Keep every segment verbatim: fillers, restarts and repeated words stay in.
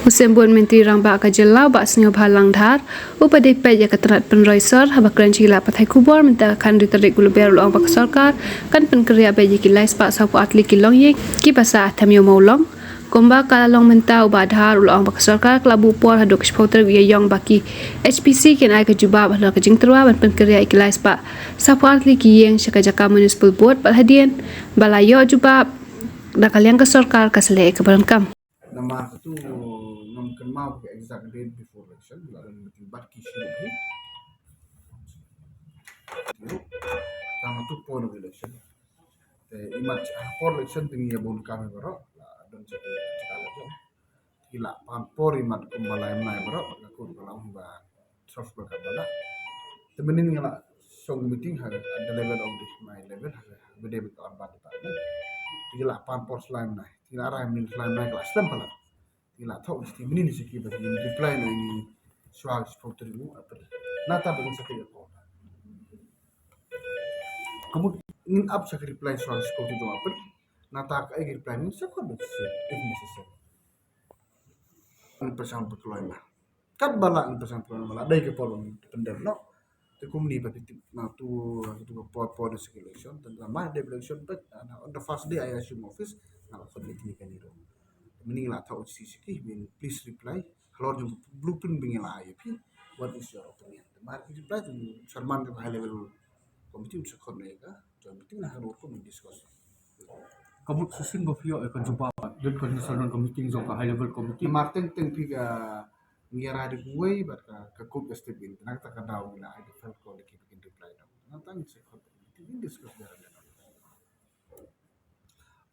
U Symbud Myntri Rangbah ka jylla u Bah Sniawbhalang Dhar, uba dei peit ïa ka tnat pynroi sor, haba kren sha ki lad pathai khubor mynta ka khatynriew tarik u Lber, u la ong ba ka sorkar kan pynkynriah beit ïa ki lai spah sawphew ar tylli ki longïing kiba sah ha Them Ïew Mawlong. Kumba ka la long mynta, u Bah Dhar u la ong ba ka sorkar ka la buh por haduh ka shiphew tarik u Ïaïong ba ki H P C kin ai ka jubab halor ka jingtyrwa ban pynkynriah ïa ki lai spah sawphew ar tylli ki ïing sha ka jaka Municipal Board, bad hadien ba la ïoh jubab na ka liang ka sorkar, ka sa leh ïa kaba donkam. Namar katu ngam kynmaw ka exact date before election, la don meeting bad ki shuh hi. Tang tu por election. Te imat ha por election te ngi ïa bun kam baroh, la don jaka jaka la jong. Te la pan por imat kumba lai bnai baroh, la kut ba la ong ba twelve ba ka bala. Te mynnin nga la shong meeting ha the level of the, my level ha the, with the department. Te la pan por slai bnai. Te la rai mynnin slai bnai la slem palat. Te la thoh siti mynnin siki ba ngin reply na ngi shuwa sipok teri u April. Nata ba ngin sakhi ko. Kamu ngin ap sakhi reply shuwa sipok teri u April. Nata ka ai reply ngin sakhi ba si if necessary. Ngin pasang pekloi ma. Kat bala ngin pasang pekloi ma la dei ke por ngin pendem no. Te kumni ba tip na tu, tu ka por por de sik election, tang ma de election, but on the first day I assume office, nga la khot meeting kani ro. Mynnin la thoh siti siki, min please reply. Halor jong blueprint ba ngi la ai ïa phi, what is your opinion? Te mar ki reply tu sermon ka high level committee un sa khot ne ka joint meeting na halor ko min discuss. Ka mut sa sing ba phi ïoh ïa ka jubab, dei ka national committee jong ka high level committee. Mar teng teng phi ka ngi ïa rai da kawei bad ka, ka kut ka step in. Te na kata ka daw ngi la ai ka phone call da ki ba kin reply da. Na tang sa khot da ki ba kin discuss da.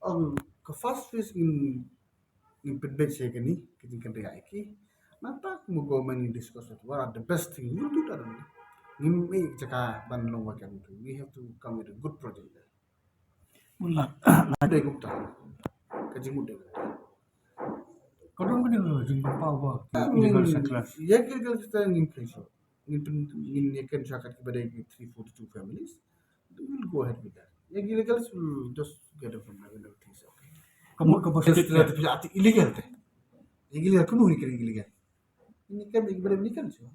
Ong ka first phase ngin, ngin pynbeit sha kani ka jingkynriah ïa ki. Nata kum u government ngin discuss what are the best thing we will do that. Ngim ïa jaka ban long vacant. We have to come with a good project there. Mula dei kumta. Ka jingmut dei kumta. Ka don kane ka jingpynpaw ba illegal settlers. Ïa ki illegal settlers ngin kren shuh. Ngin pyn, ngin ïa kren shuh kat kiba dei ki three forty-two families. We'll go ahead with that. Ïa ki illegals will just get them from there and everything is okay. Ka mut kaba state te phi ati illegal te. Ïa ki illegal kumno ngin kren illegal. Ngin kren illegal, ngin kren shuh.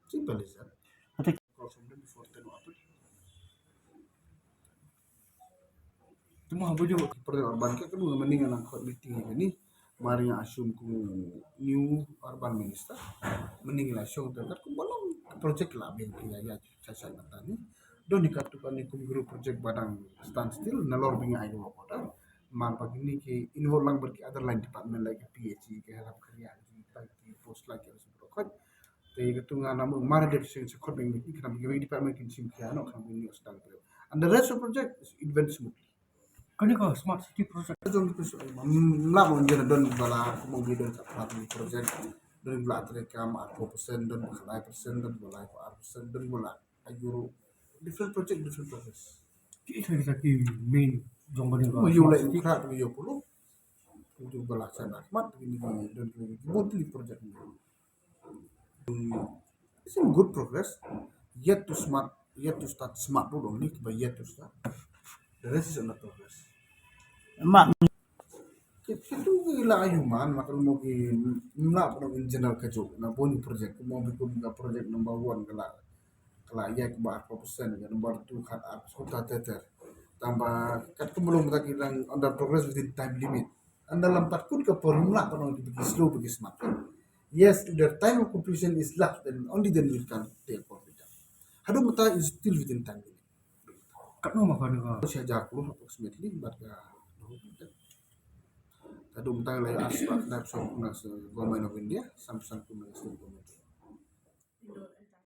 Simple as that. Call from them before ten o'clock. Te mo haba ju project urban ka, ka mynnin nga nang khot meeting ïa kani. Mar nga assume kum new urban minister. Mynnin la shong te kat kumba long project la biang ki ïa ïa cha cha na tani. Don ni katu kani kum group project ba dang stand still nalor ba ngi ai ka work order. Mar ba kini ki involve lang bad ki other line department like P H E, ki health, ki post like ki. Te katu nga namar mar de sing sa khot beng meeting khnang ba ki department kin shim khia noh khnang ba ngi sdang. And the rest of project is advance smoothly. Kane ka smart city project. Don ki pres-, mm, mla mo jena don bala kumong bi don sa part ni project. Don bala tre kam arphew percent, don bala lai percent, don bala ar percent, don bala ayuru. Different project, different progress. Ki ita kita ki main jong kane ka smart city. Mo yu lai kra mo yu pulu. Yu bala sa na mat ni don ki multi project ni. It's in good progress. Yet to smart, yet to start smart road only, but yet to start. The rest is under progress. Mat. Ki, ki tu ki la human, makan mo ki mla pernah in general ka jok, na boni project, mo bi kum ka project number one ka la, ka la ïa ka ba arphew percent, ka number two kat arphew percent ter ter. Tang ba kat kum belum kita ki dang under progress within time limit. Ynda lam pat kut ka por mla pernah ki slow, ki smart. Yes, if the time of completion is left, then only then we can take for it. Haduh mynta is still within time limit. Katno ma ka ni ka? Shi hajar klur approximately, but ka, haduh mynta la ïa ask na government of India, some, some to state government.